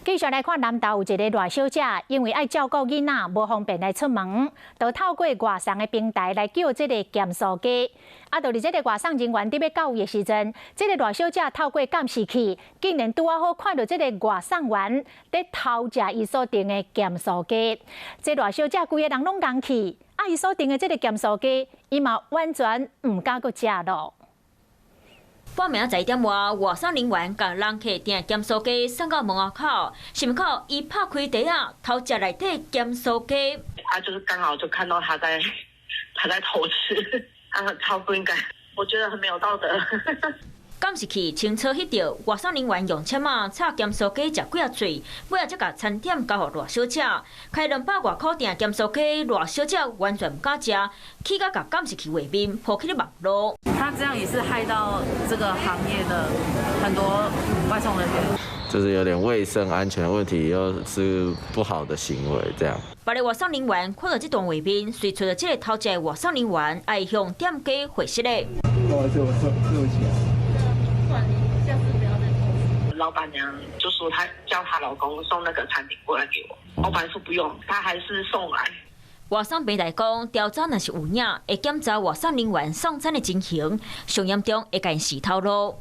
繼續來看南投有一个賴小姐，因為愛照顧囡仔，無方便來出門，就透過外送的平台來叫這个鹹酥雞。啊，就佇這个外送人員佇欲到位的時陣，這个賴小姐透過監視器，竟然拄仔好看著這个外送員佇偷食伊所訂的鹹酥雞。這賴小姐規个人攏戇去，啊，伊所訂的這个鹹酥雞，伊嘛完全毋敢閣食囉。半暝11點外，外送人員共人客訂鹹酥雞送到門口，想袂到伊拍開袋仔偷食內底鹹酥雞。啊，就是剛好就看到他在偷吃，啊，超不應該，我覺得很沒有道德。監視器清楚翕著外送人員用簽仔插鹹酥雞食幾仔喙，尾仔才共餐點交予賴小姐。開200外箍訂鹹酥雞，賴小姐完全毋敢食，氣甲共監視器畫面 po 去咧網路。他這樣也是害到這個行業的很多外送人員，就是有點衛生安全問題，又是不好的行為，這樣。別个外送人員看到這段畫面，遂揣著這个偷食的外送人員，愛向店家解釋咧。不好意思，我錯，對不起。老闆娘就說她叫她老公送那個餐點過來給我，老闆說不用，他還是送來。外送平台講，調查若是有影，會檢查外送人員送餐的情形，上嚴重會共𪜶辭頭路。